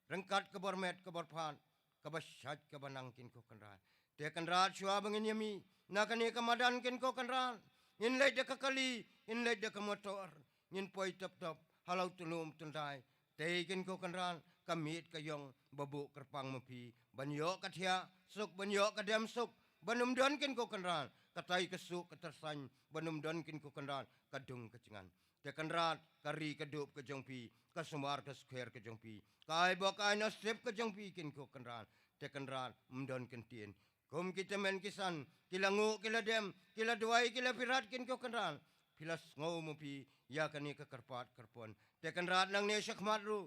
ryngkat ka bor met ka bor phad kaba shait kaba nang kin ko Kynrad. Te Kynrad shuwa ba ngin ïa mih na kane ka madan kin ko Kynrad, ngin leit da ka kali, ngin leit da ka motor, ngin poi tep tep ha la u Tynnum Tyndai. Te kin ko Kynrad ka miet ka ïong ba buh kyrpang ma phi ban ïoh ka thiah suk, ban ïoh ka dem suk, ban ym don kin ko Kynrad katai ka suk ka tyrsain, ban ym don kin ko Kynrad ka dung ka jngan. Te Kynrad ka ri ka dup ka jong phi, ka sumar ka skher ka jong phi, ka ai bok ai nasip ka jong phi kin ko Kynrad. Te Kynrad ym don kin tien kum ki tymmen ki san, ki la nguh ki la dem, ki la duwai ki la phirat kin ko Kynrad. Phi la sngew ma phi ïa kane ka kyrpad kyrpon. Te Kynrad nangne shakhmat ruh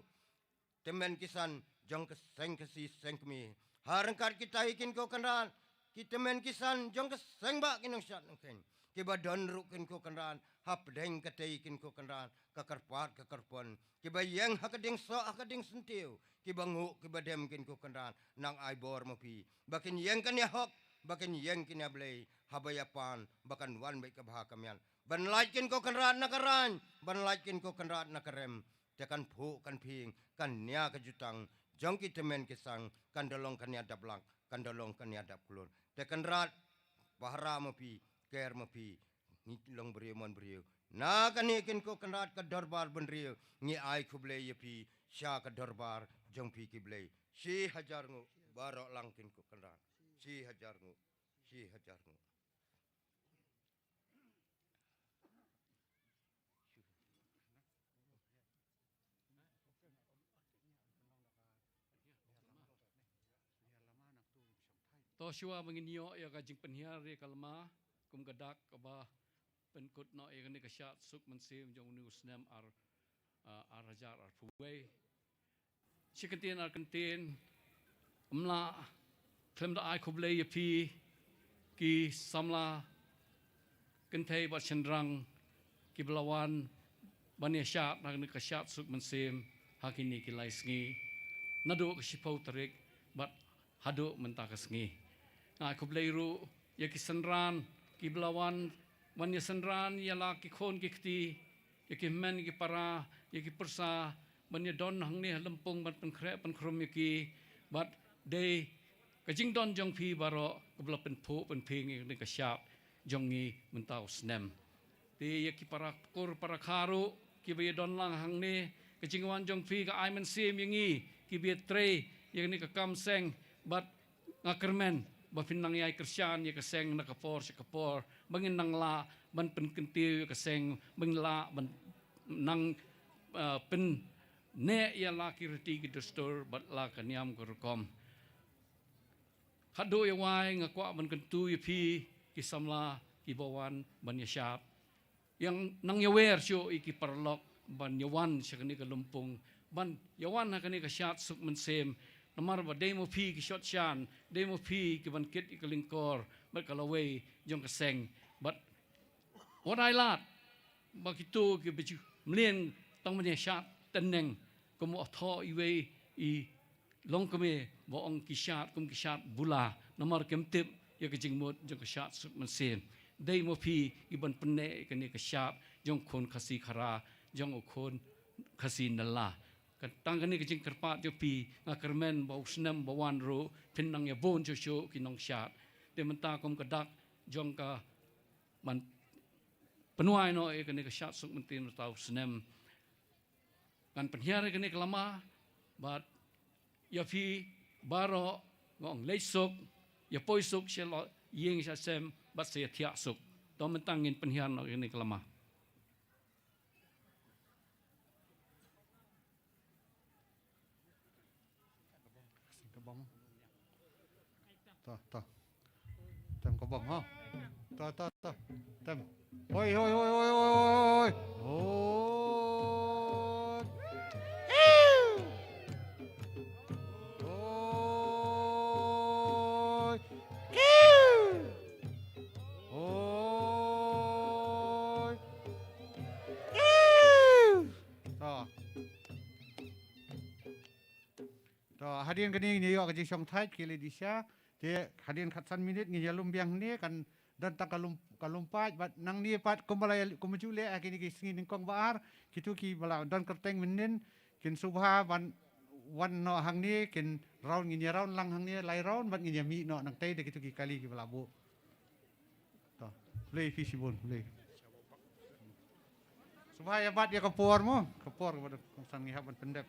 tymmen ki san jong ka seng Khasi seng Khmer, ha ryngkat kitai kin ko Kynrad ki tymmen ki san jong ka seng bah ki nongshad nongkheiñ, kiba don ruh kin ko Kynrad hapdeng katei kin ko Kynrad ka kyrpad ka kyrpon, kiba ïeng ha ka ding soh ha ka ding syntiew, kiba nguh kiba dem kin ko Kynrad, nang ai bor ma phi ba kin ïeng kane hok, ba kin ïeng kane Blei, haba ïa pan ba kan wan bad ka bha ka miat, ban lait kin ko Kynrad na ka rain, ban lait kin ko Kynrad na ka rem. Te kan phuh kan phieng, kan nia ka jutang jong ki tymmen ki san, kan da long ka nia dap lak, kan da long ka nia dap klur. Te Kynrad pahara ma phi, ker ma phi, ngi long briew mon briew. Na kane kin ko Kynrad ka dorbar bynriew, ngi ai khublei ïa phi sha ka dorbar jong phi ki Blei. Shi hajar nguh baroh lang kin ko Kynrad. Shi hajar nguh. Shi hajar nguh. To shuwa ba ngin ïoh ïa ka jingpynhiar ïa ka lama kum ka dak kaba pynkut noh ïa kane ka shad suk mynsiem jong une u snem ar, ah, ar hajar arphew wei. Shi kyntien ar kyntien, ym lah khlem da ai khublei ïa phi ki samla kynthei bad shynrang kiba la wan ban ïa shad na kane ka shad suk mynsiem ha kine ki lai sngi, naduh ka shiphew tarik bad haduh mynta ka sngi. Nga ai khublei ruh ïa ki synran kiba la wan ban ïa synran ïa la ki khun ki kti, ïa ki hynmen ki para, ïa ki pyrsa, ban ïa don hangne ha lympung ban pynkhreh pynkhrum ïa ki. Bad dei ka jingdon jong phi baroh kaba la pynphuh pynphieng ïa kane ka shad jong ngi mynta u snem. Te ïa ki para kur para kha ruh kiba ïa don lang hangne, ka jingwan jong phi ka ai mynsiem ïa ngi kiba ïa trei ïa kane ka kam seng. Bad nga kyrmen ba phin nang ïai kyrshan ïa ka seng na ka por sha ka por, ba ngin nang lah ban pynkyntiew ïa ka seng, ba ngin lah ban nang, ah, pynneh ïa la ki riti ki dustur bad la ka niam ka rukom. Haduh ïa wai nga kwah ban kyntu ïa phi ki samla kiba wan ban ïa shad, ïa nang ïa wer shuh ïa ki paralok ban ïa wan sha kane ka lympung, ban ïa wan ha kane ka shad suk mynsiem. Namar ba dei ma phi ki shot shan, dei ma phi ki ban kit ïa ka lyngkor bad ka lawei jong ka seng. Bad wat ai lad ba kito kiba ju mlien tang ban ïa shad tneng, kum u thoh iwei i longkmie ba ong ki shad kum ki shad bula, namar kim tip ïa ka jingmut jong ka shad suk mynsiem. Dei ma phi ki ban pynneh ïa kane ka shad jong khun Khasi Khara, jong u khun Khasi Nalla. Ka tang kane ka jingkyrpad jong phi, nga kyrmen ba u snem ba wan ruh phin nang ïa bun shuh shuh ki nongshad. Te mynta kum ka dak jong ka ban pynwai noh ïa kane ka shad suk mynsiem mynta u snem, ngan pynhiar ïa kane ka lama bad ïa phi baroh nga ong leit suk, ïa poi suk sha la ïing sha sem bad sa ïa thiah suk. To mynta ngin pynhiar noh ïa kane ka lama. Ka bom. To, to. Tem ka bom, ha. To, to, to. Tem. Hoi, hoi, hoi, hoi, hoi, hoi. Hoi. Hoi. Hoi. To. To, hadien kane ngin ïoh ka jingshongthait ki lei disa. Te hadien khatsan minit ngin ïa lum biang hangne, kan don tang ka lum, ka lum paid bad nangne pat kumba la ïa, kumba ju leh ha kine ki sngi nyngkong ba ar, kito kiba la don kyrteng mynnin kin sngewbha ban wan noh hangne, kin round, ngin ïa round lang hangne lai round bad ngin ïa mih noh nangtei da kito ki kali kiba la buh. To, khublei phi shibun, khublei. Sngewbha ïa bat ïa ka por mo, ka por kaba da kongsan ngi hap ban pyndep.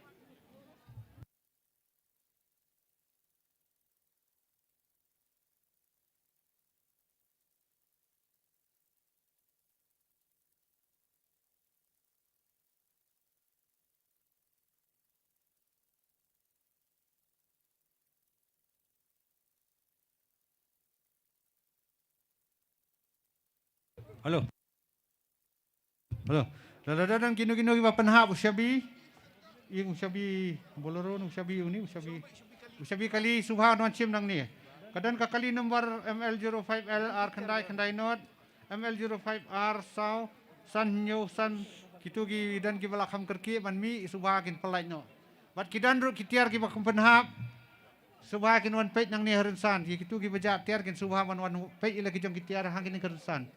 Hello. Hello. Lada don kino kino kiba pynhap u shabi. Ïing u shabi Bolero, u shabi uni, u shabi, u shabi kali sngewbha wan shim nangne. Ka don ka kali number M L zero five L R khyndai khyndai nought, M L zero five R saw san hynñiew san. Kito ki don kiba la kham kyrkieh ban mih, sngewbha kin pyllait noh. Bad ki don ruh ki tiar kiba kham pynhap. Sngewbha kin wan peit nangne ha rynsan, ki kito kiba jah tiar kin sngewbha ban wan peit ïa la ki jong ki tiar ha kine ki rynsan.